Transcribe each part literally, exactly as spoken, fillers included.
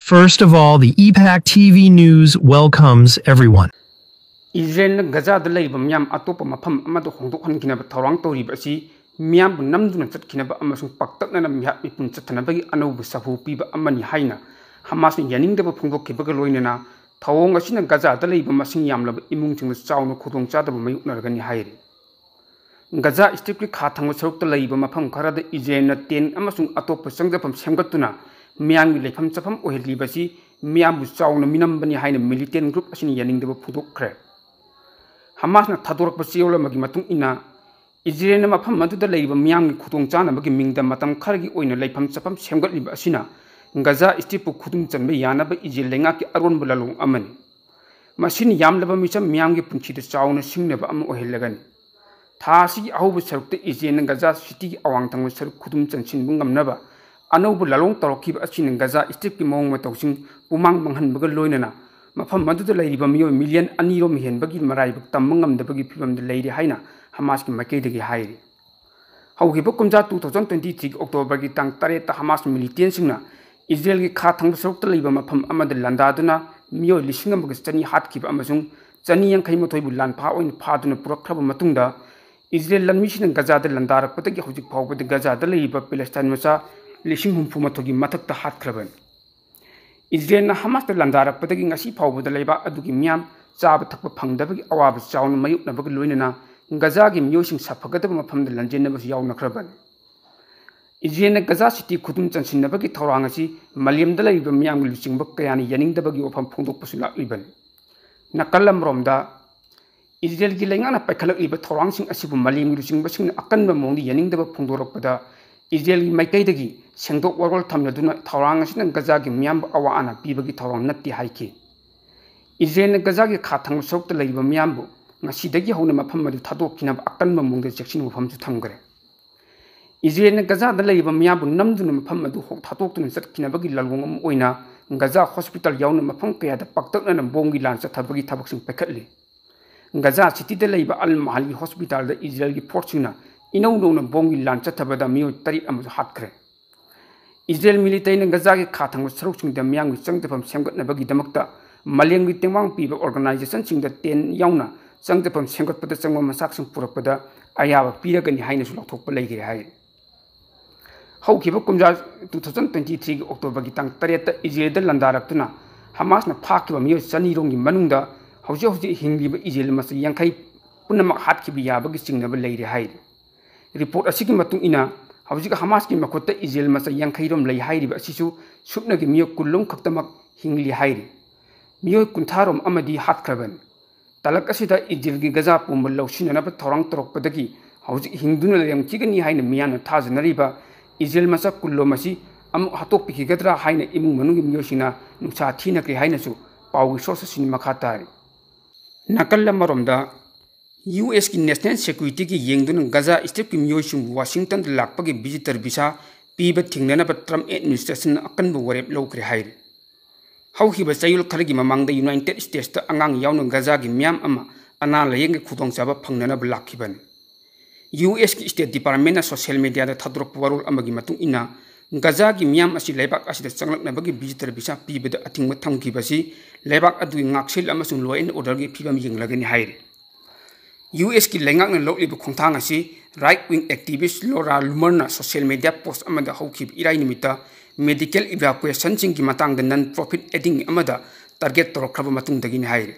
First of all, the E PAC T V News welcomes everyone. ꯏꯖꯔꯦꯜꯅ ꯒꯖꯥꯗ ꯂꯩꯕ ꯃꯤꯌꯥꯝ ꯑꯇꯣꯞꯄ ꯃꯐꯝ ꯑꯃꯗ ꯍꯣꯡꯗꯣꯛꯍꯟꯈꯤꯅꯕ ꯊꯧꯔꯥꯡ ꯇꯧꯔꯤꯕ ꯑꯁꯤ ꯃꯤꯌꯥꯝꯕꯨ ꯅꯝꯗꯨꯅ ꯆꯠꯈꯤꯅꯕ ꯑꯃꯁꯨꯡ ꯄꯥꯛꯇꯛꯅꯅ ꯃꯤꯍꯥꯠ ꯃꯤꯄꯨꯟ ꯆꯠꯊꯅꯕꯒꯤ ꯑꯅꯧꯕ ꯁꯥꯐꯨ ꯄꯤꯕ ꯑꯃꯅꯤ ꯍꯥꯏꯅ ꯍꯃꯥꯁꯅ ꯌꯥꯅꯤꯡꯗꯕ ꯐꯣꯡꯗꯣꯛꯈꯤꯕꯒ ꯂꯣꯏꯅꯅ ꯊꯧꯑꯣꯡ ꯑꯁꯤꯅ ꯒꯖꯥꯗ ꯂꯩꯕ ꯃꯁꯤꯡ ꯌꯥꯝꯂꯕ ꯏꯃꯨꯡꯁꯤꯡꯗ ꯆꯥꯎꯅ ꯈꯨꯗꯣꯡꯆꯥꯗꯕ ꯃꯥꯌꯣꯛꯅꯔꯒꯅꯤ ꯍꯥꯏꯔꯤ꯫ ꯒꯖꯥ ꯁ꯭ꯇ꯭ꯔꯤꯞꯀꯤ ꯈꯥ ꯊꯪꯕ ꯁꯔꯨꯛꯇ ꯂꯩꯕ ꯃꯐꯝ ꯈꯔꯗ ꯏꯖꯔꯦꯜꯅ ꯇꯦꯟ ꯑꯃꯁꯨꯡ ꯑꯇꯣꯞꯄ ꯆꯪꯖꯐꯝ ꯁꯦꯝꯒꯠꯇꯨꯅ ꯃꯤꯌꯥꯝꯒꯤ ꯂꯩꯐꯝ ꯆꯥꯐꯝ ꯑꯣꯏꯍꯜꯂꯤꯕ ꯑꯁꯤ ꯃꯤꯌꯥꯝꯕꯨ ꯆꯥꯎꯅ ꯃꯤꯅꯝꯕꯅꯤ ꯍꯥꯏꯅ ꯃꯤꯂꯤꯇꯦꯟ ꯒ꯭ꯔꯨꯞ ꯑꯁꯤꯅ ꯌꯥꯅꯤꯡꯗꯕ ꯐꯣꯡꯗꯣꯛꯈ꯭ꯔꯦ꯫ ꯍꯃꯥꯁꯅ ꯊꯥꯗꯣꯔꯛꯄ ꯆꯦꯔꯣꯜ ꯑꯃꯒꯤ ꯃꯇꯨꯡ ꯏꯟꯅ, ꯏꯖꯔꯦꯜꯅ ꯃꯐꯝ ꯑꯗꯨꯗ ꯂꯩꯔꯤꯕ ꯃꯤꯌꯥꯝꯒꯤ ꯈꯨꯗꯣꯡꯆꯥꯅꯕꯒꯤ ꯃꯤꯡꯗ ꯃꯇꯝ ꯈꯔꯒꯤ ꯑꯣꯏꯅ ꯂꯩꯐꯝ ꯆꯥꯐꯝ ꯁꯦꯝꯒꯠꯂꯤꯕ ꯑꯁꯤꯅ ꯒꯖꯥ ꯁ꯭ꯇ꯭ꯔꯤꯞꯄꯨ ꯈꯨꯗꯨꯝ ꯆꯟꯕ ꯌꯥꯅꯕ ꯏꯖꯔꯦꯜ ꯂꯩꯉꯥꯛꯀꯤ ꯑꯔꯣꯟꯕ ꯂꯥꯂꯣꯡ ꯑꯃꯅꯤ꯫ ꯃꯁꯤꯅ ꯌꯥꯝꯂꯕ ꯃꯤꯆꯝ ꯃꯤꯌꯥꯝꯒꯤ ꯄꯨꯟꯁꯤꯗ ꯆꯥꯎꯅ ꯁꯤꯡꯅꯕ ꯑꯃ ꯑꯣꯏꯍꯜꯂꯒꯅꯤ꯫ ꯊꯥ ꯑꯁꯤꯒꯤ ꯑꯍꯧꯕ ꯁꯔꯨꯛꯇ ꯏꯖꯔꯦꯜꯅ ꯒꯖꯥ ꯁꯤꯇꯤꯒꯤ ꯑꯋꯥꯡ ꯊꯪꯕ ꯁꯔꯨꯛ ꯈꯨꯗꯨꯝ ꯆꯟꯁꯤꯟꯕ ꯉꯝꯅꯕ ꯑꯅꯧꯕ ꯂꯥꯂꯣꯡ ꯇꯧꯔꯛꯈꯤꯕ ꯑꯁꯤꯅ ꯒꯖꯥ ꯁ꯭ꯇ꯭ꯔꯤꯞꯀꯤ ꯃꯑꯣꯡ ꯃꯇꯧꯁꯤꯡ ꯄꯨꯃꯥꯡ ꯃꯥꯡꯍꯟꯕꯒ ꯂꯣꯏꯅꯅ ꯃꯐꯝ ꯑꯗꯨꯗ ꯂꯩꯔꯤꯕ ꯃꯤꯑꯣꯏ ꯃꯤꯂꯤꯌꯟ ꯑꯅꯤꯔꯣꯝ ꯍꯦꯟꯕꯒꯤ ꯃꯔꯥꯏꯕꯛ ꯇꯝꯕ ꯉꯝꯗꯕꯒꯤ ꯐꯤꯚꯝꯗ ꯂꯩꯔꯦ ꯍꯥꯏꯅ ꯍꯃꯥꯁꯀꯤ ꯃꯥꯏꯀꯩꯗꯒꯤ ꯍꯥꯏꯔꯤ꯫ ꯍꯧꯈꯤꯕ ꯀꯨꯝꯖꯥ two thousand twenty threeꯒꯤ Octoberꯒꯤ ꯇꯥꯡ ꯇꯔꯦꯠꯇ ꯍꯃꯥꯁ ꯃꯤꯂꯤꯇꯦꯟꯁꯤꯡꯅ ꯏꯖꯔꯦꯜꯒꯤ ꯈꯥ ꯊꯪꯕ ꯁꯔꯨꯛꯇ ꯂꯩꯕ ꯃꯐꯝ ꯑꯃꯗ ꯂꯥꯟꯗꯥꯗꯨꯅ ꯃꯤꯑꯣꯏ ꯂꯤꯁꯤꯡ ꯑꯃꯒ ꯆꯅꯤ ꯍꯥꯠꯈꯤꯕ ꯑꯃꯁꯨꯡ ꯆꯅꯤ ꯌꯥꯡꯈꯩ ꯃꯥꯊꯣꯏꯕꯨ ꯂꯥꯟꯐꯥ ꯑꯣꯏꯅ ꯐꯥꯗꯨꯅ ꯄꯨꯔꯛꯈ꯭ꯔꯕ ꯃꯇꯨꯡꯗ, ꯏꯖꯔꯦꯜ ꯂꯥꯟꯃꯤꯁꯤꯡꯅ ꯒꯖꯥꯗ ꯂꯥꯟꯗꯥꯔꯛꯄꯗꯒꯤ ꯍꯧꯖꯤꯛ ꯐꯥꯎꯕꯗ ꯒꯖꯥꯗ ꯂꯩꯔꯤꯕ ꯄꯦꯂꯦꯁꯇꯥꯏꯟ ꯃꯆꯥ ꯂꯤꯁꯤꯡ ꯍꯨꯝꯐꯨ ꯃꯥꯊꯣꯏꯒꯤ ꯃꯊꯛꯇ ꯍꯥꯠꯈ꯭ꯔꯕꯅꯤ꯫ ꯏꯖꯔꯦꯜꯅ ꯍꯃꯥꯁꯇ ꯂꯥꯟꯗꯥꯔꯛꯄꯗꯒꯤ ꯉꯁꯤ ꯐꯥꯎꯕꯗ ꯂꯩꯕꯥꯛ ꯑꯗꯨꯒꯤ ꯃꯤꯌꯥꯝ ꯆꯥꯕ ꯊꯛꯄ ꯐꯪꯗꯕꯒꯤ ꯑꯋꯥꯕ ꯆꯥꯎꯅ ꯃꯥꯌꯣꯛꯅꯕꯒ ꯂꯣꯏꯅꯅ ꯒꯖꯥꯒꯤ ꯃꯤꯑꯣꯏꯁꯤꯡ ꯁꯥꯐꯒꯗꯕ ꯃꯐꯝꯗ ꯂꯥꯟꯖꯦꯟꯅꯕꯁꯨ ꯌꯥꯎꯅꯈ꯭ꯔꯕꯅꯤ꯫ ꯏꯖꯔꯦꯜꯅ ꯒꯖꯥ ꯁꯤꯇꯤ ꯈꯨꯗꯨꯝ ꯆꯟꯁꯤꯟꯅꯕꯒꯤ ꯊꯧꯔꯥꯡ ꯑꯁꯤ ꯃꯥꯂꯦꯝꯗ ꯂꯩꯔꯤꯕ ꯃꯤꯌꯥꯝꯒꯤ ꯂꯨꯆꯤꯡꯕ ꯀꯌꯥꯅ ꯌꯥꯅꯤꯡꯗꯕꯒꯤ ꯋꯥꯐꯝ ꯐꯣꯡꯗꯣꯛꯄꯁꯨ ꯂꯥꯛꯂꯤꯕꯅꯤ꯫ ꯅꯥꯀꯜ ꯑꯃꯔꯣꯝꯗ, ꯏꯖꯔꯦꯜꯒꯤ ꯂꯩꯉꯥꯛꯅ ꯄꯥꯏꯈꯠꯂꯛꯂꯤꯕ ꯊꯧꯔꯥꯡꯁꯤꯡ ꯑꯁꯤꯕꯨ ꯃꯥꯂꯦꯝꯒꯤ ꯂꯨꯆꯤꯡꯕꯁꯤꯡꯅ ꯑꯀꯟꯕ ꯃꯑꯣꯡꯗ ꯌꯥꯅꯤꯡꯗꯕ ꯐꯣꯡꯗꯣꯔꯛꯄꯗ, ꯏꯖꯔꯦꯜꯒꯤ ꯃꯥꯏꯀꯩꯗꯒꯤ ꯁꯦꯡꯗꯣꯛ ꯋꯥꯔꯣꯜ ꯊꯝꯅꯗꯨꯅ ꯊꯧꯔꯥꯡ ꯑꯁꯤꯅ ꯒꯖꯥꯒꯤ ꯃꯤꯌꯥꯝꯕꯨ ꯑꯋꯥ ꯑꯅꯥ ꯄꯤꯕꯒꯤ ꯊꯧꯔꯥꯡ ꯅꯠꯇꯦ ꯍꯥꯏꯈꯤ꯫ ꯏꯖꯔꯦꯜꯅ ꯒꯖꯥꯒꯤ ꯈꯥ ꯊꯪꯕ ꯁꯔꯨꯛꯇ ꯂꯩꯔꯤꯕ ꯃꯤꯌꯥꯝꯕꯨ ꯉꯁꯤꯗꯒꯤ ꯍꯧꯅ ꯃꯐꯝ ꯑꯗꯨ ꯊꯥꯗꯣꯛꯈꯤꯅꯕ ꯑꯀꯟꯕ ꯃꯑꯣꯡꯗ ꯆꯦꯛꯁꯤꯟ ꯋꯥꯐꯝꯁꯨ ꯊꯝꯈ꯭ꯔꯦ꯫ ꯏꯖꯔꯦꯜꯅ ꯒꯖꯥꯗ ꯂꯩꯔꯤꯕ ꯃꯤꯌꯥꯝꯕꯨ ꯅꯝꯗꯨꯅ ꯃꯐꯝ ꯑꯗꯨ ꯍꯣ-, ꯊꯥꯗꯣꯛꯇꯨꯅ ꯆꯠꯈꯤꯅꯕꯒꯤ ꯂꯥꯂꯣꯡ ꯑꯃ ꯑꯣꯏꯅ ꯒꯖꯥ ꯍꯣꯁꯄꯤꯇꯥꯜ ꯌꯥꯎꯅ ꯃꯐꯝ ꯀꯌꯥꯗ ꯄꯥꯛꯇꯛꯅꯅ ꯕꯣꯝꯒꯤ ꯂꯥꯟ ꯆꯠꯊꯕꯒꯤ ꯊꯕꯛꯁꯤꯡ ꯄꯥꯏꯈꯠꯂꯤ꯫ ꯒꯖꯥ ꯁꯤꯇꯤꯗ ꯂꯩꯕ ꯑꯜ ꯃꯍꯜꯒꯤ ꯍꯣꯁꯄꯤꯇꯥꯜꯗ ꯏꯖꯔꯦꯜꯒꯤ ꯐꯣꯔꯁꯁꯤꯡꯅ ꯏꯅꯧ ꯅꯧꯅ ꯕꯣꯝꯒꯤ ꯂꯥꯟ ꯆꯠꯊꯕꯗ ꯃꯤꯑꯣꯏ ꯇꯔꯦꯠ ꯑꯃꯁꯨ ꯍꯥꯠꯈ꯭ꯔꯦ꯫ ꯏꯖꯔꯦꯜ ꯃꯤꯂꯤꯇꯔꯤꯅ ꯒꯖꯥꯒꯤ ꯈꯥ ꯊꯪꯕ ꯁꯔꯨꯛꯁꯤꯡꯗ ꯃꯤꯌꯥꯝꯒꯤ ꯆꯪꯖꯐꯝ ꯁꯦꯝꯒꯠꯅꯕꯒꯤꯗꯃꯛꯇ ꯃꯥꯂꯦꯝꯒꯤ ꯇꯦꯡꯕꯥꯡ ꯄꯤꯕ ꯑꯣꯔꯒꯅꯥꯏꯖꯦꯁꯟꯁꯤꯡꯗ ꯇꯦꯟ ꯌꯥꯎꯅ ꯆꯪꯖꯐꯝ ꯁꯦꯝꯒꯠꯄꯗ ꯆꯪꯕ ꯃꯆꯥꯛꯁꯤꯡ ꯄꯨꯔꯛꯄꯗ ꯑꯌꯥꯕ ꯄꯤꯔꯒꯅꯤ ꯍꯥꯏꯅꯁꯨ ꯂꯥꯎꯊꯣꯛꯄ ꯂꯩꯈ꯭ꯔꯦ ꯍꯥꯏꯔꯤ꯫ ꯍꯧꯈꯤꯕ ꯀꯨꯝꯖꯥ two thousand twenty threeꯒꯤ Octoberꯒꯤ ꯇꯥꯡ ꯇꯔꯦꯠꯇ ꯏꯖꯔꯦꯜꯗ ꯂꯥꯟꯗꯥꯔꯛꯇꯨꯅ ꯍꯃꯥꯁꯅ ꯐꯥꯈꯤꯕ ꯃꯤꯑꯣꯏ ꯆꯅꯤꯔꯣꯝꯒꯤ ꯃꯅꯨꯡꯗ ꯍꯧꯖꯤꯛ ꯍꯧꯖꯤꯛ ꯍꯤꯡꯂꯤꯕ ꯏꯖꯔꯦꯜ ꯃꯆꯥ ꯌꯥꯡꯈꯩ ꯄꯨꯝꯅꯃꯛ ꯍꯥꯠꯈꯤꯕ ꯌꯥꯕꯒꯤ ꯆꯤꯡꯅꯕ ꯂꯩꯔꯦ ꯍꯥꯏꯔꯤ꯫ ꯔꯤꯄꯣꯔꯠ ꯑꯁꯤꯒꯤ ꯃꯇꯨꯡ ꯏꯟꯅ, ꯍꯧꯖꯤꯛ ꯍꯃꯥꯁꯀꯤ ꯃꯈꯨꯠꯇ ꯏꯖꯔꯦꯜ ꯃꯆꯥ ꯌꯥꯡꯈꯩꯔꯣꯝ ꯂꯩ ꯍꯥꯏꯔꯤꯕ ꯑꯁꯤꯁꯨ ꯁꯨꯞꯅꯒꯤ ꯃꯤꯑꯣꯏ ꯀꯨꯟꯔꯣꯝ ꯈꯛꯇꯃꯛ ꯍꯤꯡꯂꯤ ꯍꯥꯏꯔꯤ꯫ ꯃꯤꯑꯣꯏ ꯀꯨꯟꯊ꯭ꯔꯥꯔꯣꯝ ꯑꯃꯗꯤ ꯍꯥꯠꯈ꯭ꯔꯕꯅꯤ꯫ ꯇꯥꯂꯛ ꯑꯁꯤꯗ ꯏꯖꯔꯦꯜꯒꯤ ꯒꯖꯥ ꯄꯨꯝꯕ ꯂꯧꯁꯤꯟꯅꯅꯕ ꯊꯧꯔꯥꯡ ꯇꯧꯔꯛꯄꯗꯒꯤ ꯍꯧꯖꯤꯛ ꯍꯤꯡꯗꯨꯅ ꯂꯩꯔꯝꯈꯤꯒꯅꯤ ꯍꯥꯏꯅ ꯃꯤꯌꯥꯝꯅ ꯊꯥꯖꯅꯔꯤꯕ ꯏꯖꯔꯦꯜ ꯃꯆꯥ ꯀꯨꯟꯔꯣꯝ ꯑꯁꯤ ꯑꯃꯨꯛ ꯍꯥꯠꯇꯣꯛꯄꯤꯈꯤꯒꯗ꯭ꯔꯥ ꯍꯥꯏꯅ ꯏꯃꯨꯡ ꯃꯅꯨꯡꯒꯤ ꯃꯤꯑꯣꯏꯁꯤꯡꯅ ꯅꯨꯡꯁꯥ ꯊꯤꯅꯈ꯭ꯔꯦ ꯍꯥꯏꯅꯁꯨ ꯄꯥꯎꯒꯤ ꯁꯣꯔꯁꯁꯤꯡꯅ ꯃꯈꯥ ꯇꯥꯔꯤ꯫ ꯅꯥꯀꯜ ꯑꯃꯔꯣꯝꯗ, ꯌꯨ ꯑꯦꯁꯀꯤ ꯅꯦꯁꯅꯦꯜ ꯁꯦꯀ꯭ꯌꯨꯔꯤꯇꯤꯒꯤ ꯌꯦꯡꯗꯨꯅ ꯒꯖꯥ ꯁ꯭ꯇ꯭ꯔꯤꯞꯀꯤ ꯃꯤꯑꯣꯏꯁꯤꯡꯕꯨ ꯋꯥꯁꯤꯡꯇꯟꯗ ꯂꯥꯛꯄꯒꯤ ꯚꯤꯖꯤꯇꯔ ꯚꯤꯁꯥ ꯄꯤꯕ ꯊꯤꯡꯅꯅꯕ ꯇ꯭ꯔꯝꯞ ꯑꯦꯗꯃꯤꯅꯤꯁꯇ꯭ꯔꯦꯁꯟꯅ ꯑꯀꯟꯕ ꯋꯥꯔꯦꯞ ꯂꯧꯈ꯭ꯔꯦ ꯍꯥꯏꯔꯤ꯫ ꯍꯧꯈꯤꯕ ꯆꯌꯣꯜ ꯈꯔꯒꯤ ꯃꯃꯥꯡꯗ ꯌꯨꯅꯥꯏꯇꯦꯗ ꯁ꯭ꯇꯦꯠꯁꯇ ꯑꯉꯥꯡ ꯌꯥꯎꯅ ꯒꯖꯥꯒꯤ ꯃꯤꯌꯥꯝ ꯑꯃ ꯑꯅꯥ ꯂꯥꯌꯦꯡꯒꯤ ꯈꯨꯗꯣꯡꯆꯥꯕ ꯐꯪꯅꯅꯕ ꯂꯥꯛꯈꯤꯕꯅꯤ꯫ ꯌꯨ ꯑꯦꯁꯀꯤ ꯁ꯭ꯇꯦꯠ ꯗꯤꯄꯥꯔꯠꯃꯦꯟꯅ ꯁꯣꯁꯤꯌꯦꯜ ꯃꯤꯗꯤꯌꯥꯗ ꯊꯥꯗꯣꯔꯛꯄ ꯋꯥꯔꯣꯜ ꯑꯃꯒꯤ ꯃꯇꯨꯡ ꯏꯟꯅ, ꯒꯖꯥꯒꯤ ꯃꯤꯌꯥꯝ ꯑꯁꯤ ꯂꯩꯕꯥꯛ ꯑꯁꯤꯗ ꯆꯪꯂꯛꯅꯕꯒꯤ ꯚꯤꯖꯤꯇꯔ ꯚꯤꯁꯥ ꯄꯤꯕꯗ ꯑꯊꯤꯡꯕ ꯊꯝꯈꯤꯕ ꯑꯁꯤ ꯂꯩꯕꯥꯛ ꯑꯗꯨꯒꯤ ꯉꯥꯛꯁꯦꯜ ꯑꯃꯁꯨꯡ law and orderꯒꯤ ꯐꯤꯕꯝ ꯌꯦꯡꯂꯒꯅꯤ ꯍꯥꯏꯔꯤ꯫ ꯌꯨ ꯑꯦꯁꯀꯤ ꯂꯩꯉꯥꯛꯅ ꯂꯧꯂꯤꯕ ꯈꯣꯡꯊꯥꯡ ꯑꯁꯤ right wing activist Laura Loomerꯅ ꯁꯣꯁꯤꯌꯦꯜ ꯃꯤꯗꯤꯌꯥ ꯄꯣꯁꯠ ꯑꯃꯗ ꯍꯧꯈꯤꯕ ꯏꯔꯥꯏ ꯅꯨꯃꯤꯠꯇ ꯃꯦꯗꯤꯀꯦꯜ ꯏꯚꯥꯀꯨꯌꯦꯁꯟꯁꯤꯡꯒꯤ ꯃꯇꯥꯡꯗ ꯅꯟ ꯄ꯭ꯔꯣꯐꯤꯠ ꯑꯦꯗꯤꯡ ꯑꯃꯗ ꯇꯥꯔꯒꯦꯠ ꯇꯧꯔꯛꯈ꯭ꯔꯕ ꯃꯇꯨꯡꯗꯒꯤꯅꯤ ꯍꯥꯏꯔꯤ꯫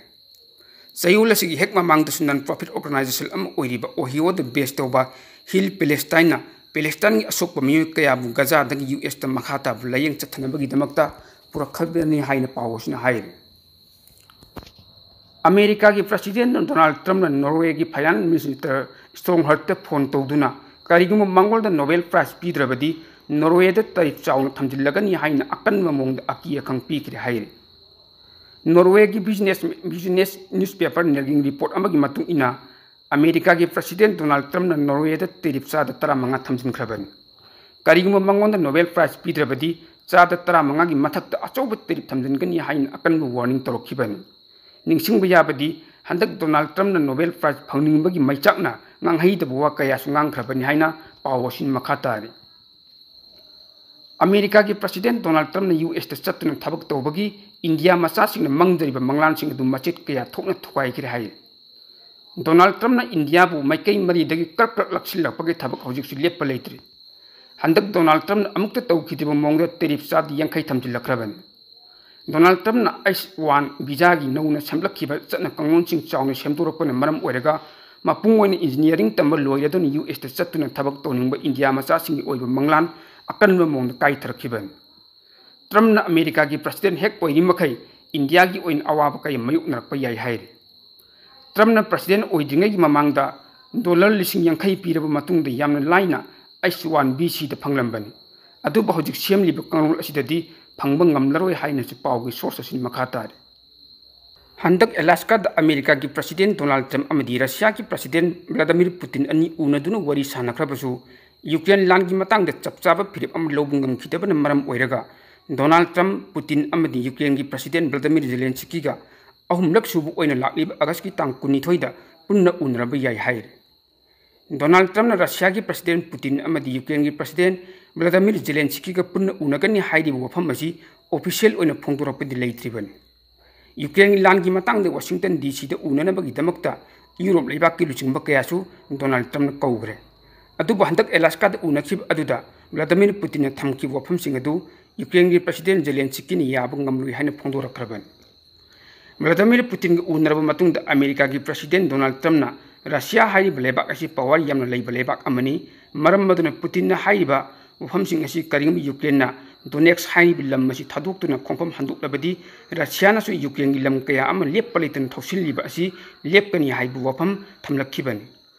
ꯆꯌꯣꯜ ꯑꯁꯤꯒꯤ ꯍꯦꯛ ꯃꯃꯥꯡꯗꯁꯨ ꯅꯟ ꯄ꯭ꯔꯣꯐꯤꯠ ꯑꯣꯔꯒꯅꯥꯏꯖꯦꯁꯟ ꯑꯃ ꯑꯣꯏꯔꯤꯕ ꯑꯣꯍꯤꯌꯣꯗ ꯕꯦꯁ ꯇꯧꯕ ꯍꯤꯜ ꯄꯦꯂꯦꯁꯇꯥꯏꯟꯅ ꯄꯦꯂꯦꯁꯇꯥꯏꯟꯒꯤ ꯑꯁꯣꯛꯄ ꯃꯤꯑꯣꯏ ꯀꯌꯥꯕꯨ ꯒꯖꯥꯗꯒꯤ ꯌꯨ ꯑꯦꯁꯇ ꯃꯈꯥ ꯇꯥꯕ ꯂꯥꯌꯦꯡ ꯆꯠꯊꯅꯕꯒꯤꯗꯃꯛꯇ ꯄꯨꯔꯛꯈ꯭ꯔꯕꯅꯤ ꯍꯥꯏꯅ ꯄꯥꯎ ꯑꯁꯤꯅ ꯍꯥꯏꯔꯤ꯫ ꯑꯃꯦꯔꯤꯀꯥꯒꯤ ꯄ꯭ꯔꯁꯤꯗꯦꯟ ꯗꯣꯅꯥꯜꯗ ꯇ꯭ꯔꯝꯞꯅ ꯅꯣꯔꯋꯦꯒꯤ ꯐꯥꯏꯅꯥꯟꯁ ꯃꯤꯅꯤꯁꯇꯔ ꯁ꯭ꯇꯣꯡꯍꯔꯠꯇ ꯐꯣꯟ ꯇꯧꯗꯨꯅ ꯀꯔꯤꯒꯨꯝꯕ ꯃꯉꯣꯟꯗ ꯅꯣꯕꯦꯜ ꯄ꯭ꯔꯥꯏꯖ ꯄꯤꯗ꯭ꯔꯕꯗꯤ ꯅꯣꯔꯋꯦꯗ ꯇꯦꯔꯤꯐ ꯆꯥꯎꯅ ꯊꯝꯖꯤꯜꯂꯒꯅꯤ ꯍꯥꯏꯅ ꯑꯀꯟꯕ ꯃꯑꯣꯡꯗ ꯑꯀꯤ ꯑꯈꯪ ꯄꯤꯈ꯭ꯔꯦ ꯍꯥꯏꯔꯤ꯫ ꯅꯣꯔꯋꯦꯒꯤ ꯕꯤꯖꯤꯅꯦꯁ, ꯕꯤꯖꯤꯅꯦꯁ ꯅ꯭ꯌꯨꯁꯄꯦꯄꯔ ꯅꯦꯜꯒꯤꯡ ꯔꯤꯄꯣꯔꯠ ꯑꯃꯒꯤ ꯃꯇꯨꯡ ꯏꯟꯅ, ꯑꯃꯦꯔꯤꯀꯥꯒꯤ ꯄ꯭ꯔꯁꯤꯗꯦꯟ ꯗꯣꯅꯥꯜꯗ ꯇ꯭ꯔꯝꯞꯅ ꯅꯣꯔꯋꯦꯗ ꯇꯦꯔꯤꯐ ꯆꯥꯗ ꯇꯔꯥꯃꯉꯥ ꯊꯝꯖꯤꯟꯈ꯭ꯔꯕꯅꯤ꯫ ꯀꯔꯤꯒꯨꯝꯕ ꯃꯉꯣꯟꯗ ꯅꯣꯕꯦꯜ ꯄ꯭ꯔꯥꯏꯖ ꯄꯤꯗ꯭ꯔꯕꯗꯤ ꯆꯥꯗ ꯇꯔꯥꯃꯉꯥꯒꯤ ꯃꯊꯛꯇ ꯑꯆꯧꯕ ꯇꯦꯔꯤꯐ ꯊꯝꯖꯤꯟꯒꯅꯤ ꯍꯥꯏꯅ ꯑꯀꯟꯕ ꯋꯥꯔꯅꯤꯡ ꯇꯧꯔꯛꯈꯤꯕꯅꯤ꯫ ꯅꯤꯡꯁꯤꯡꯕ ꯌꯥꯕꯗꯤ, ꯍꯟꯗꯛ ꯗꯣꯅꯥꯜꯗ ꯇ꯭ꯔꯝꯞꯅ ꯅꯣꯕꯦꯜ ꯄ꯭ꯔꯥꯏꯖ ꯐꯪꯅꯤꯡꯕꯒꯤ ꯃꯩꯆꯥꯛꯅ ꯉꯥꯡꯍꯩꯗꯕ ꯋꯥ ꯀꯌꯥꯁꯨ ꯉꯥꯡꯈ꯭ꯔꯕꯅꯤ ꯍꯥꯏꯅ ꯄꯥꯎ ꯑꯁꯤꯅ ꯃꯈꯥ ꯇꯥꯔꯤ꯫ ꯑꯃꯦꯔꯤꯀꯥꯒꯤ ꯄ꯭ꯔꯁꯤꯗꯦꯟ ꯗꯣꯅꯥꯜꯗ ꯇ꯭ꯔꯝꯞꯅ ꯌꯨ ꯑꯦꯁꯇ ꯆꯠꯇꯨꯅ ꯊꯕꯛ ꯇꯧꯕꯒꯤ ꯏꯟꯗꯤꯌꯥ ꯃꯆꯥꯁꯤꯡꯅ ꯃꯪꯖꯔꯤꯕ ꯃꯪꯂꯥꯟꯁꯤꯡ ꯑꯗꯨ ꯃꯆꯦꯠ ꯀꯌꯥ ꯊꯣꯛꯅ ꯊꯨꯒꯥꯏꯈ꯭ꯔꯦ ꯍꯥꯏ꯫ ꯗꯣꯅꯥꯜꯗ ꯇ꯭ꯔꯝꯞꯅ ꯏꯟꯗꯤꯌꯥꯕꯨ ꯃꯥꯏꯀꯩ ꯃꯔꯤꯗꯒꯤ ꯀ꯭ꯔꯛ ꯀ꯭ꯔꯛ ꯂꯥꯛꯁꯤꯜꯂꯛꯄꯒꯤ ꯊꯕꯛ ꯍꯧꯖꯤꯛꯁꯨ ꯂꯦꯞꯄ ꯂꯩꯇ꯭ꯔꯤ꯫ ꯍꯟꯗꯛ ꯗꯣꯅꯥꯜꯗ ꯇ꯭ꯔꯝꯞꯅ ꯑꯃꯨꯛꯇ ꯇꯧꯈꯤꯗ꯭ꯔꯤꯕ ꯃꯑꯣꯡꯗ ꯇꯦꯔꯤꯐ ꯆꯥꯗꯤ ꯌꯥꯡꯈꯩ ꯊꯝꯖꯤꯜꯂꯛꯈ꯭ꯔꯕꯅꯤ꯫ ꯗꯣꯅꯥꯜꯗ ꯇ꯭ꯔꯝꯞꯅ ꯑꯩꯆ ꯋꯥꯟ ꯚꯤꯖꯥꯒꯤ ꯅꯧꯅ ꯁꯦꯝꯂꯛꯈꯤꯕ ꯆꯠꯅ ꯀꯥꯡꯂꯣꯟꯁꯤꯡ ꯆꯥꯎꯅ ꯁꯦꯝꯗꯣꯔꯛꯄꯅ ꯃꯔꯝ ꯑꯣꯏꯔꯒ, ꯃꯄꯨꯡ ꯑꯣꯏꯅ ꯏꯟꯖꯤꯅꯤꯌꯥꯔꯤꯡ ꯇꯝꯕ ꯂꯣꯏꯔꯗꯨꯅ ꯌꯨ ꯑꯦꯁꯇ ꯆꯠꯇꯨꯅ ꯊꯕꯛ ꯇꯧꯅꯤꯡꯕ ꯏꯟꯗꯤꯌꯥ ꯃꯆꯥꯁꯤꯡꯒꯤ ꯑꯣꯏꯕ ꯃꯪꯂꯥꯟ ꯑꯀꯟꯕ ꯃꯑꯣꯡꯗ ꯀꯥꯏꯊꯔꯛꯈꯤꯕꯅꯤ꯫ ꯇ꯭ꯔꯝꯞꯅ ꯑꯃꯦꯔꯤꯀꯥꯒꯤ ꯄ꯭ꯔꯁꯤꯗꯦꯟ ꯍꯦꯛ ꯑꯣꯏꯔꯤ ꯃꯈꯩ ꯏꯟꯗꯤꯌꯥꯒꯤ ꯑꯣꯏꯅ ꯑꯋꯥꯕ ꯀꯌꯥ ꯃꯥꯌꯣꯛꯅꯔꯛꯄ ꯌꯥꯏ ꯍꯥꯏꯔꯤ꯫ ꯇ꯭ꯔꯝꯞꯅ ꯄ꯭ꯔꯁꯤꯗꯦꯟ ꯑꯣꯏꯗ꯭ꯔꯤꯉꯩꯒꯤ ꯃꯃꯥꯡꯗ ꯗꯣꯂꯔ ꯂꯤꯁꯤꯡ ꯌꯥꯡꯈꯩ ꯄꯤꯔꯕ ꯃꯇꯨꯡꯗ ꯌꯥꯝꯅ ꯂꯥꯏꯅ ꯑꯩꯆ ꯋꯥꯟ ꯕꯤ ꯁꯤꯗ ꯐꯪꯂꯝꯕꯅꯤ꯫ ꯑꯗꯨꯕꯨ ꯍꯧꯖꯤꯛ ꯁꯦꯝꯂꯤꯕ ꯀꯥꯡꯂꯣꯟ ꯑꯁꯤꯗꯗꯤ ꯐꯪꯕ ꯉꯝꯂꯔꯣꯏ ꯍꯥꯏꯅꯁꯨ ꯄꯥꯎꯒꯤ ꯁꯣꯔꯁ ꯑꯁꯤꯅ ꯃꯈꯥ ꯇꯥꯔꯤ꯫ ꯍꯟꯗꯛ ꯑꯦꯂꯥꯁꯀꯥꯗ ꯑꯃꯦꯔꯤꯀꯥꯒꯤ ꯄ꯭ꯔꯁꯤꯗꯦꯟ ꯗꯣꯅꯥꯜꯗ ꯇ꯭ꯔꯝꯞ ꯑꯃꯗꯤ ꯔꯁꯤꯌꯥꯒꯤ ꯄ꯭ꯔꯁꯤꯗꯦꯟ ꯚ꯭ꯂꯥꯗꯤꯃꯤꯔ ꯄꯨꯇꯤꯟ ꯑꯅꯤ ꯎꯅꯗꯨꯅ ꯋꯥꯔꯤ ꯁꯥꯟꯅꯈ꯭ꯔꯕꯁꯨ, ꯌꯨꯀ꯭ꯔꯦꯟ ꯂꯥꯟꯒꯤ ꯃꯇꯥꯡꯗ ꯆꯞ ꯆꯥꯕ ꯐꯤꯔꯦꯞ ꯑꯃ ꯂꯧꯕ ꯉꯝꯈꯤꯗꯕꯅ ꯃꯔꯝ ꯑꯣꯏꯔꯒ, ꯗꯣꯅꯥꯜꯗ ꯇ꯭ꯔꯝꯞ, ꯄꯨꯇꯤꯟ ꯑꯃꯗꯤ ꯌꯨꯀ꯭ꯔꯦꯟꯒꯤ ꯄ꯭ꯔꯁꯤꯗꯦꯟ ꯚ꯭ꯂꯥꯗꯤꯃꯤꯔ ꯖꯦꯂꯦꯟꯁꯀꯤꯒ ꯑꯍꯨꯝꯂꯛ ꯁꯨꯕ ꯑꯣꯏꯅ ꯂꯥꯛꯂꯤꯕ ꯑꯥꯒꯁꯀꯤ ꯇꯥꯡ ꯀꯨꯟꯅꯤꯊꯣꯏꯗ ꯄꯨꯟꯅ ꯎꯅꯔꯕ ꯌꯥꯏ ꯍꯥꯏꯔꯤ꯫ ꯗꯣꯅꯥꯜꯗ ꯇ꯭ꯔꯝꯞꯅ ꯔꯁꯤꯌꯥꯒꯤ ꯄ꯭ꯔꯁꯤꯗꯦꯟ ꯄꯨꯇꯤꯟ ꯑꯃꯗꯤ ꯌꯨꯀ꯭ꯔꯦꯟꯒꯤ ꯄ꯭ꯔꯁꯤꯗꯦꯟ ꯚ꯭ꯂꯥꯗꯤꯃꯤꯔ ꯖꯦꯂꯦꯟꯁꯀꯤꯒ ꯄꯨꯟꯅ ꯎꯅꯒꯅꯤ ꯍꯥꯏꯔꯤꯕ ꯋꯥꯐꯝ ꯑꯁꯤ ꯑꯣꯐꯤꯁꯤꯌꯦꯜ ꯑꯣꯏꯅ ꯐꯣꯡꯗꯣꯔꯛꯄꯗꯤ ꯂꯩꯇ꯭ꯔꯤꯕꯅꯤ꯫ ꯌꯨꯀ꯭ꯔꯦꯟꯒꯤ ꯂꯥꯟꯒꯤ ꯃꯇꯥꯡꯗ ꯋꯥꯁꯤꯡꯇꯟ ꯗꯤ ꯁꯤꯗ ꯎꯅꯅꯕꯒꯤꯗꯃꯛꯇ ꯌꯨꯔꯣꯞ ꯂꯩꯕꯥꯛꯀꯤ ꯂꯨꯆꯤꯡꯕ ꯀꯌꯥꯁꯨ ꯗꯣꯅꯥꯜꯗ ꯇ꯭ꯔꯝꯞꯅ ꯀꯧꯈ꯭ꯔꯦ꯫ ꯑꯗꯨꯕꯨ ꯍꯟꯗꯛ ꯑꯦꯂꯥꯁꯀꯥꯗ ꯎꯅꯈꯤꯕ ꯑꯗꯨꯗ ꯚ꯭ꯂꯥꯗꯤꯃꯤꯔ ꯄꯨꯇꯤꯟꯅ ꯊꯝꯈꯤꯕ ꯋꯥꯐꯝꯁꯤꯡ ꯑꯗꯨ ꯌꯨꯀ꯭ꯔꯦꯟꯒꯤ ꯄ꯭ꯔꯁꯤꯗꯦꯟ ꯖꯦꯂꯦꯟꯁꯀꯤꯅ ꯌꯥꯕ ꯉꯝꯂꯣꯏ ꯍꯥꯏꯅ ꯐꯣꯡꯗꯣꯔꯛꯈ꯭ꯔꯕꯅꯤ꯫ ꯚ꯭ꯂꯥꯗꯤꯃꯤꯔ ꯄꯨꯇꯤꯟꯒ ꯎꯅꯔꯕ ꯃꯇꯨꯡꯗ ꯑꯃꯦꯔꯤꯀꯥꯒꯤ ꯄ꯭ꯔꯁꯤꯗꯦꯟ ꯗꯣꯅꯥꯜꯗ ꯇ꯭ꯔꯝꯞꯅ ꯔꯁꯤꯌꯥ ꯍꯥꯏꯔꯤꯕ ꯂꯩꯕꯥꯛ ꯑꯁꯤ ꯄꯥꯋꯔ ꯌꯥꯝꯅ ꯂꯩꯕ ꯂꯩꯕꯥꯛ ꯑꯃꯅꯤ, ꯃꯔꯝ ꯑꯗꯨꯅ ꯄꯨꯇꯤꯟꯅ ꯍꯥꯏꯔꯤꯕ ꯋꯥꯐꯝꯁꯤꯡ ꯑꯁꯤ ꯀꯔꯤꯒꯨꯝꯕ ꯌꯨꯀ꯭ꯔꯦꯟꯅ ꯗꯣꯅꯦꯠꯁ ꯍꯥꯏꯔꯤꯕ ꯂꯝ ꯑꯁꯤ ꯊꯥꯗꯣꯛꯇꯨꯅ ꯈꯣꯡꯐꯝ ꯍꯟꯗꯣꯛꯂꯕꯗꯤ, ꯔꯁꯤꯌꯥꯅꯁꯨ ꯌꯨꯀ꯭ꯔꯦꯟꯒꯤ ꯂꯝ ꯀꯌꯥ ꯑꯃ ꯂꯦꯞꯄ ꯂꯩꯇꯅ ꯊꯧꯁꯤꯜꯂꯤꯕ ꯑꯁꯤ ꯂꯦꯞꯀꯅꯤ ꯍꯥꯏꯕ ꯋꯥꯐꯝ ꯊꯝꯂꯛꯈꯤꯕꯅꯤ꯫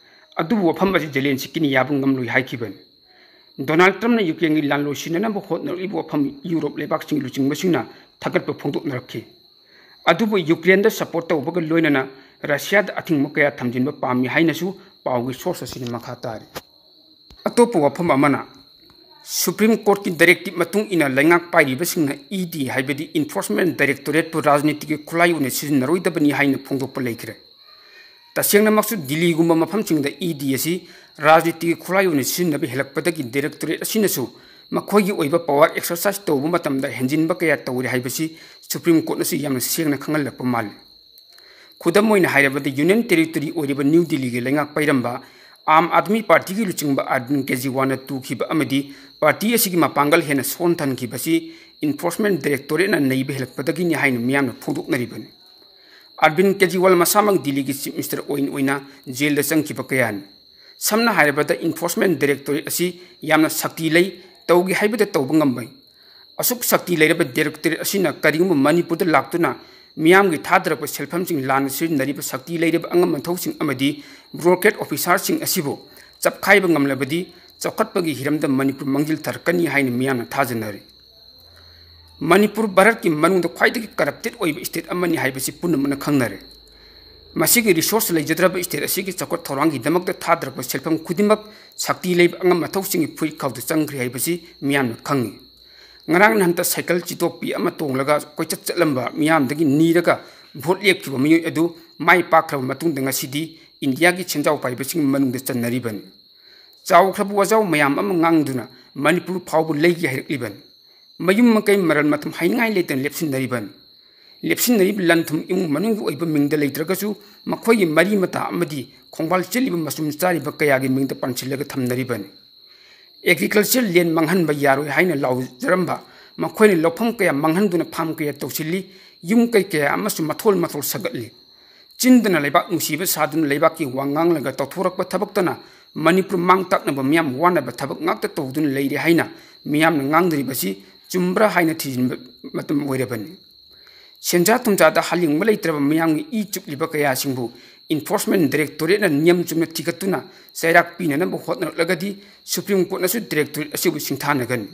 ꯑꯗꯨꯕꯨ ꯋꯥꯐꯝ ꯑꯁꯤ ꯖꯦꯂꯦꯟꯁꯀꯤꯅ ꯌꯥꯕ ꯉꯝꯂꯣꯏ ꯍꯥꯏꯈꯤꯕꯅꯤ꯫ ꯗꯣꯅꯥꯜꯗ ꯇ꯭ꯔꯝꯞꯅ ꯌꯨꯀ꯭ꯔꯦꯟꯒꯤ ꯂꯥꯟ ꯂꯣꯏꯁꯤꯟꯅꯅꯕ ꯍꯣꯠꯅꯔꯛꯂꯤꯕ ꯋꯥꯐꯝ ꯌꯨꯔꯣꯞ ꯂꯩꯕꯥꯛꯁꯤꯡꯒꯤ ꯂꯨꯆꯤꯡꯕꯁꯤꯡꯅ ꯊꯥꯒꯠꯄ ꯐꯣꯡꯗꯣꯛꯅꯔꯛꯈꯤ꯫ ꯑꯗꯨꯕꯨ ꯌꯨꯀ꯭ꯔꯦꯟꯗ ꯁꯄꯣꯔꯠ ꯇꯧꯕꯒ ꯂꯣꯏꯅꯅ ꯔꯁꯤꯌꯥꯗ ꯑꯊꯤꯡꯕ ꯀꯌꯥ ꯊꯝꯖꯤꯟꯕ ꯄꯥꯝꯃꯤ ꯍꯥꯏꯅꯁꯨ ꯄꯥꯎꯒꯤ ꯁꯣꯔꯁ ꯑꯁꯤꯅ ꯃꯈꯥ ꯇꯥꯔꯤ꯫ ꯑꯇꯣꯞꯄ ꯋꯥꯐꯝ ꯑꯃꯅ, ꯁꯨꯄ꯭ꯔꯤꯝ ꯀꯣꯔꯠꯀꯤ ꯗꯥꯏꯔꯦꯛꯇꯤꯞ ꯃꯇꯨꯡ ꯏꯟꯅ ꯂꯩꯉꯥꯛ ꯄꯥꯏꯔꯤꯕꯁꯤꯡꯅ ꯏ ꯗꯤ ꯍꯥꯏꯕꯗꯤ ꯏꯟꯐꯣꯔꯁꯃꯦꯟ ꯗꯥꯏꯔꯦꯛꯇꯣꯔꯦꯠꯄꯨ ꯔꯥꯖꯅꯤꯇꯤꯒꯤ ꯈꯨꯠꯂꯥꯏ ꯑꯣꯏꯅ ꯁꯤꯖꯤꯟꯅꯔꯣꯏꯗꯕꯅꯤ ꯍꯥꯏꯅ ꯐꯣꯡꯗꯣꯛꯄ ꯂꯩꯈ꯭ꯔꯦ꯫ ꯇꯁꯦꯡꯅꯃꯛꯁꯨ ꯗꯤꯜꯂꯤꯒꯨꯝꯕ ꯃꯐꯝꯁꯤꯡꯗ ꯏ ꯗꯤ ꯑꯁꯤ ꯔꯥꯖꯅꯤꯇꯤꯒꯤ ꯈꯨꯠꯂꯥꯏ ꯑꯣꯏꯅ ꯁꯤꯖꯤꯟꯅꯕ ꯍꯦꯜꯂꯛꯄꯗꯒꯤ ꯗꯥꯏꯔꯦꯛꯇꯣꯔꯦꯠ ꯑꯁꯤꯅꯁꯨ ꯃꯈꯣꯏꯒꯤ ꯑꯣꯏꯕ power exercise ꯇꯧꯕ ꯃꯇꯝꯗ ꯍꯦꯟꯖꯤꯟꯕ ꯀꯌꯥ ꯇꯧꯔꯦ ꯍꯥꯏꯕꯁꯤ Supreme Courtꯅꯁꯨ ꯌꯥꯝꯅ ꯁꯦꯡꯅ ꯈꯪꯍꯜꯂꯛꯄ ꯃꯥꯜꯂꯤ꯫ ꯈꯨꯗꯝ ꯑꯣꯏꯅ ꯍꯥꯏꯔꯕꯗ, Union Territory ꯑꯣꯏꯔꯤꯕ ꯅ꯭ꯌꯨ ꯗꯤꯜꯂꯤꯒꯤ ꯂꯩꯉꯥꯛ ꯄꯥꯏꯔꯝꯕ ꯑꯥꯝ ꯑꯥꯗꯃꯤ ꯄꯥꯔꯇꯤꯒꯤ ꯂꯨꯆꯤꯡꯕ ꯑꯔꯕꯤꯟ ꯀꯦꯖꯤꯋꯥꯜꯅ ꯇꯨꯈꯤꯕ ꯑꯃꯗꯤ ꯄꯥꯔꯇꯤ ꯑꯁꯤꯒꯤ ꯃꯄꯥꯡꯒꯜ ꯍꯦꯟꯅ ꯁꯣꯟꯊꯍꯟꯈꯤꯕꯁꯤ Enforcement Directorateꯅ ꯅꯩꯕ ꯍꯦꯜꯂꯛꯄꯗꯒꯤꯅꯤ ꯍꯥꯏꯅ ꯃꯤꯌꯥꯝꯅ ꯐꯣꯡꯗꯣꯛꯅꯔꯤꯕꯅꯤ꯫ ꯑꯔꯕꯤꯟ ꯀꯦꯖꯤꯋꯥꯜ ꯃꯁꯥꯃꯛ ꯗꯤꯜꯂꯤꯒꯤ Chief Minister ꯑꯣꯏꯅ ꯑꯣꯏꯅ ꯖꯦꯜꯗ ꯆꯪꯈꯤꯕ ꯀꯌꯥꯅꯤ꯫ ꯁꯝꯅ ꯍꯥꯏꯔꯕꯗ, Enforcement Directorate ꯑꯁꯤ ꯌꯥꯝꯅ ꯁꯛꯇꯤ ꯂꯩ, ꯇꯧꯒꯦ ꯍꯥꯏꯕꯗ ꯇꯧꯕ ꯉꯝꯕ ꯑꯁꯨꯛ ꯁꯛꯇꯤ ꯂꯩꯔꯕ directorate ꯑꯁꯤꯅ ꯀꯔꯤꯒꯨꯝꯕ ꯃꯅꯤꯄꯨꯔꯗ ꯂꯥꯛꯇꯨꯅ ꯃꯤꯌꯥꯝꯒꯤ ꯊꯥꯗꯔꯛꯄ ꯁꯦꯜꯐꯝꯁꯤꯡ ꯂꯥꯟꯅ ꯁꯤꯖꯤꯟꯅꯔꯤꯕ ꯁꯛꯇꯤ ꯂꯩꯔꯕ ꯑꯉꯝ ꯑꯊꯧꯁꯤꯡ ꯑꯃꯗꯤ bureaucrat officerꯁꯤꯡ ꯑꯁꯤꯕꯨ ꯆꯞꯈꯥꯏꯕ ꯉꯝꯂꯕꯗꯤ ꯆꯥꯎꯈꯠꯄꯒꯤ ꯍꯤꯔꯝꯗ ꯃꯅꯤꯄꯨꯔ ꯃꯥꯡꯖꯤꯜ ꯊꯥꯔꯛꯀꯅꯤ ꯍꯥꯏꯅ ꯃꯤꯌꯥꯝꯅ ꯊꯥꯖꯅꯔꯤ꯫ ꯃꯅꯤꯄꯨꯔ ꯚꯥꯔꯠꯀꯤ ꯃꯅꯨꯡꯗ ꯈ꯭ꯋꯥꯏꯗꯒꯤ corrupted ꯑꯣꯏꯕ state ꯑꯃꯅꯤ ꯍꯥꯏꯕꯁꯤ ꯄꯨꯝꯅꯃꯛꯅ ꯈꯪꯅꯔꯦ꯫ ꯃꯁꯤꯒꯤ resource ꯂꯩꯖꯗ꯭ꯔꯕ state ꯑꯁꯤꯒꯤ ꯆꯥꯎꯈꯠ ꯊꯧꯔꯥꯡꯒꯤꯗꯃꯛꯇ ꯊꯥꯗꯔꯛꯄ ꯁꯦꯜꯐꯝ ꯈꯨꯗꯤꯡꯃꯛ ꯁꯛꯇꯤ ꯂꯩꯕ ꯑꯉꯝ ꯑꯊꯧꯁꯤꯡꯒꯤ ꯐꯨꯔꯤꯠꯈꯥꯎꯗ ꯆꯪꯈ꯭ꯔꯦ ꯍꯥꯏꯕꯁꯤ ꯃꯤꯌꯥꯝꯅ ꯈꯪꯏ꯫ ꯉꯔꯥꯡ ꯅꯍꯥꯟꯇ ꯁꯥꯏꯀꯜ ꯆꯤꯇꯣꯛꯄꯤ ꯑꯃ ꯇꯣꯡꯂꯒ ꯀꯣꯏꯆꯠ ꯆꯠꯂꯝꯕ ꯃꯤꯌꯥꯝꯗꯒꯤ ꯅꯤꯔꯒ ꯚꯣꯠ ꯂꯦꯞꯈꯤꯕ ꯃꯤꯑꯣꯏ ꯑꯗꯨ ꯃꯥꯏ ꯄꯥꯛꯈ꯭ꯔꯕ ꯃꯇꯨꯡꯗ ꯉꯁꯤꯗꯤ ꯏꯟꯗꯤꯌꯥꯒꯤ ꯁꯦꯟꯖꯥꯎ ꯄꯥꯏꯕꯁꯤꯡꯒꯤ ꯃꯅꯨꯡꯗ ꯆꯟꯅꯔꯤꯕꯅꯤ꯫ ꯆꯥꯎꯈ꯭ꯔꯕ ꯋꯥꯖꯥꯎ ꯃꯌꯥꯝ ꯑꯃ ꯉꯥꯡꯗꯨꯅ ꯃꯅꯤꯄꯨꯔ ꯐꯥꯎꯕ ꯂꯩꯒꯦ ꯍꯥꯏꯔꯛꯂꯤꯕꯅꯤ꯫ ꯃꯌꯨꯝ ꯃꯀꯩ ꯃꯔꯜ ꯃꯊꯨꯝ ꯍꯥꯏꯅꯤꯡꯉꯥꯏ ꯂꯩꯇꯅ ꯂꯦꯞꯁꯤꯟꯅꯔꯤꯕꯅꯤ꯫ ꯂꯦꯞꯁꯤꯟꯅꯔꯤꯕ ꯂꯟ ꯊꯨꯝ ꯏꯃꯨꯡ ꯃꯅꯨꯡꯒꯤ ꯑꯣꯏꯕ ꯃꯤꯡꯗ ꯂꯩꯇ꯭ꯔꯒꯁꯨ ꯃꯈꯣꯏꯒꯤ ꯃꯔꯤ ꯃꯇꯥ ꯑꯃꯗꯤ ꯈꯣꯡꯕꯥꯜ ꯆꯦꯜꯂꯤꯕ ꯃꯆꯨꯝ ꯆꯥꯔꯤꯕ ꯀꯌꯥꯒꯤ ꯃꯤꯡꯗ ꯄꯥꯟꯁꯤꯜꯂꯒ ꯊꯝꯅꯔꯤꯕꯅꯤ꯫ Agriculture land ꯃꯥꯡꯍꯟꯕ ꯌꯥꯔꯣꯏ ꯍꯥꯏꯅ ꯂꯥꯎꯖꯔꯝꯕ ꯃꯈꯣꯏꯅ ꯂꯧꯐꯝ ꯀꯌꯥ ꯃꯥꯡꯍꯟꯗꯨꯅ farm ꯀꯌꯥ ꯇꯧꯁꯤꯜꯂꯤ, ꯌꯨꯝ ꯀꯩ ꯀꯌꯥ ꯑꯃꯁꯨ ꯃꯊꯣꯜ ꯃꯊꯣꯜ ꯁꯥꯒꯠꯂꯤ꯫ ꯆꯤꯟꯗꯅ ꯂꯩꯕꯥꯛ ꯅꯨꯡꯁꯤꯕ ꯁꯥꯗꯨꯅ ꯂꯩꯕꯥꯛꯀꯤ ꯋꯥ ꯉꯥꯡꯂꯒ ꯇꯧꯊꯣꯔꯛꯄ ꯊꯕꯛꯇꯅ ꯃꯅꯤꯄꯨꯔ ꯃꯥꯡ ꯇꯥꯛꯅꯕ ꯃꯤꯌꯥꯝ ꯋꯥꯅꯕ ꯊꯕꯛ ꯉꯥꯛꯇ ꯇꯧꯗꯨꯅ ꯂꯩꯔꯦ ꯍꯥꯏꯅ ꯃꯤꯌꯥꯝꯅ ꯉꯥꯡꯅꯔꯤꯕꯁꯤ ꯆꯨꯝꯕ꯭ꯔꯥ ꯍꯥꯏꯅ ꯊꯤꯖꯤꯟꯕ ꯃꯇꯝ ꯑꯣꯏꯔꯕꯅꯤ꯫ ꯁꯦꯟꯖꯥ ꯊꯨꯝꯖꯥꯗ ꯍꯥꯜꯂꯤꯡꯕ ꯂꯩꯇ꯭ꯔꯕ ꯃꯤꯌꯥꯝꯒꯤ ꯏ ꯆꯨꯞꯂꯤꯕ ꯀꯌꯥꯁꯤꯡꯕꯨ Enforcement Directorateꯅ ꯅꯤꯌꯝ ꯆꯨꯝꯅ ꯊꯤꯒꯠꯇꯨꯅ ꯆꯩꯔꯥꯛ ꯄꯤꯅꯅꯕ ꯍꯣꯠꯅꯔꯛꯂꯒꯗꯤ Supreme Courtꯅꯁꯨ directorate ꯑꯁꯤꯕꯨ ꯁꯤꯡꯊꯥꯅꯒꯅꯤ꯫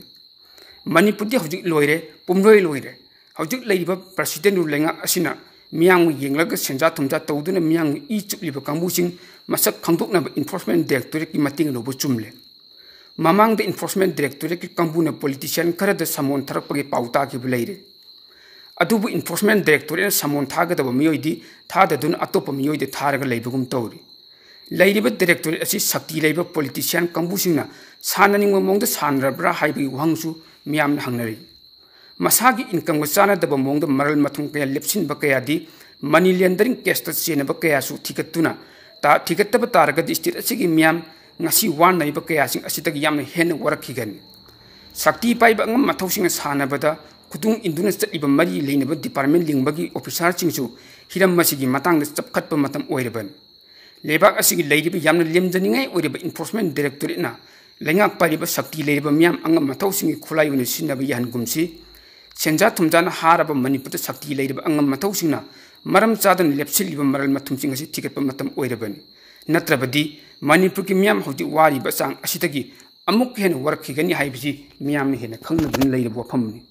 ꯃꯅꯤꯄꯨꯔꯗꯤ ꯍꯧꯖꯤꯛ ꯂꯣꯏꯔꯦ, ꯄꯨꯝꯂꯣꯏ ꯂꯣꯏꯔꯦ꯫ ꯍꯧꯖꯤꯛ ꯂꯩꯔꯤꯕ Presidentꯔꯨ ꯂꯩꯉꯥꯛ ꯑꯁꯤꯅ ꯃꯤꯌꯥꯝꯒꯤ ꯌꯦꯡꯂꯒ ꯁꯦꯟꯖꯥ ꯊꯨꯝꯖꯥ ꯇꯧꯗꯨꯅ ꯃꯤꯌꯥꯝꯒꯤ ꯏ ꯆꯨꯞꯂꯤꯕ ꯀꯥꯡꯕꯨꯁꯤꯡ ꯃꯁꯛ ꯈꯪꯗꯣꯛꯅꯕ Enforcement Directorateꯀꯤ ꯃꯇꯦꯡ ꯂꯧꯕ ꯆꯨꯝꯂꯦ꯫ ꯃꯃꯥꯡꯗ Enforcement Directorateꯀꯤ ꯀꯥꯡꯕꯨꯅ politician ꯈꯔꯗ summon ꯊꯥꯔꯛꯄꯒꯤ ꯄꯥꯎ ꯇꯥꯈꯤꯕ ꯂꯩꯔꯦ꯫ ꯑꯗꯨꯕꯨ Enforcement Directorateꯅ summon ꯊꯥꯒꯗꯕ ꯃꯤꯑꯣꯏꯗꯤ ꯊꯥꯗꯗꯨꯅ ꯑꯇꯣꯞꯄ ꯃꯤꯑꯣꯏꯗ ꯊꯥꯔꯒ ꯂꯩꯕꯒꯨꯝ ꯇꯧꯔꯤ꯫ ꯂꯩꯔꯤꯕ ꯗꯥꯏꯔꯦꯛꯇꯣꯔꯦꯠ ꯑꯁꯤ ꯁꯛꯇꯤ ꯂꯩꯕ ꯄꯣꯂꯤꯇꯤꯁꯤꯌꯥꯟ ꯀꯥꯡꯕꯨꯁꯤꯡꯅ ꯁꯥꯟꯅꯅꯤꯡꯕ ꯃꯑꯣꯡꯗ ꯁꯥꯟꯅꯔꯕ꯭ꯔꯥ ꯍꯥꯏꯕꯒꯤ ꯋꯥꯍꯪꯁꯨ ꯃꯤꯌꯥꯝꯅ ꯍꯪꯅꯔꯤ꯫ ꯃꯁꯥꯒꯤ ꯏꯟꯀꯝꯒ ꯆꯥꯟꯅꯗꯕ ꯃꯑꯣꯡꯗ ꯃꯔꯜ ꯃꯊꯨꯝ ꯀꯌꯥ ꯂꯦꯞꯁꯤꯟꯕ ꯀꯌꯥꯗꯤ ꯃꯅꯤ ꯂꯦꯟꯗꯔꯤꯡ ꯀꯦꯁꯇ ꯆꯦꯟꯅꯕ ꯀꯌꯥꯁꯨ ꯊꯤꯒꯠꯇꯨꯅ ꯊꯤꯒꯠꯇꯕ ꯇꯥꯔꯒꯗꯤ ꯁ꯭ꯇꯦꯠ ꯑꯁꯤꯒꯤ ꯃꯤꯌꯥꯝ ꯉꯁꯤ ꯋꯥꯅꯔꯤꯕ ꯀꯌꯥꯁꯤꯡ ꯑꯁꯤꯗꯒꯤ ꯌꯥꯝꯅ ꯍꯦꯟꯅ ꯋꯥꯔꯛꯈꯤꯒꯅꯤ꯫ ꯁꯛꯇꯤ ꯄꯥꯏꯕ ꯑꯉꯝ ꯃꯊꯧꯁꯤꯡꯅ ꯁꯥꯟꯅꯕꯗ ꯈꯨꯗꯨꯡ ꯏꯟꯗꯨꯅ ꯆꯠꯂꯤꯕ ꯃꯔꯤ ꯂꯩꯅꯕ ꯗꯤꯄꯥꯔꯠꯃꯦꯟ ꯂꯤꯡꯕꯒꯤ ꯑꯣꯐꯤꯁꯥꯔꯁꯤꯡꯁꯨ ꯍꯤꯔꯝ ꯑꯁꯤꯒꯤ ꯃꯇꯥꯡꯗ ꯆꯞꯈꯠꯄ ꯃꯇꯝ ꯑꯣꯏꯔꯕꯅꯤ꯫ ꯂꯩꯕꯥꯛ ꯑꯁꯤꯒꯤ ꯂꯩꯔꯤꯕ ꯌꯥꯝꯅ ꯂꯦꯝꯖꯅꯤꯡꯉꯥꯏ ꯑꯣꯏꯔꯤꯕ ꯏꯟꯐꯣꯔꯁꯃꯦꯟ ꯗꯥꯏꯔꯦꯛꯇꯣꯔꯦꯠꯅ ꯂꯩꯉꯥꯛ ꯄꯥꯏꯔꯤꯕ ꯁꯛꯇꯤ ꯂꯩꯔꯕ ꯃꯤꯌꯥꯝ ꯑꯉꯝ ꯃꯊꯧꯁꯤꯡꯒꯤ ꯈꯨꯠꯂꯥꯏ ꯑꯣꯏꯅ ꯁꯤꯖꯤꯟꯅꯕ ꯌꯥꯍꯟꯒꯨꯝꯁꯤ꯫ ꯁꯦꯟꯖꯥ ꯊꯨꯝꯖꯥꯅ ꯍꯥꯔꯕ ꯃꯅꯤꯄꯨꯔꯗ ꯁꯛꯇꯤ ꯂꯩꯔꯕ ꯑꯉꯝ ꯃꯊꯧꯁꯤꯡꯅ ꯃꯔꯝ ꯆꯥꯗꯅ ꯂꯦꯞꯁꯤꯜꯂꯤꯕ ꯃꯔꯜ ꯃꯊꯨꯝꯁꯤꯡ ꯑꯁꯤ ꯊꯤꯒꯠꯄ ꯃꯇꯝ ꯑꯣꯏꯔꯕꯅꯤ꯫ ꯅꯠꯇ꯭ꯔꯕꯗꯤ ꯃꯅꯤꯄꯨꯔꯒꯤ ꯃꯤꯌꯥꯝ ꯍꯧꯖꯤꯛ ꯋꯥꯔꯤꯕ ꯆꯥꯡ ꯑꯁꯤꯗꯒꯤ ꯑꯃꯨꯛ ꯍꯦꯟꯅ ꯋꯥꯔꯛꯈꯤꯒꯅꯤ ꯍꯥꯏꯕꯁꯤ ꯃꯤꯌꯥꯝꯅ ꯍꯦꯟꯅ ꯈꯪꯅꯗꯨꯅ ꯂꯩꯔꯕ ꯋꯥꯐꯝꯅꯤ꯫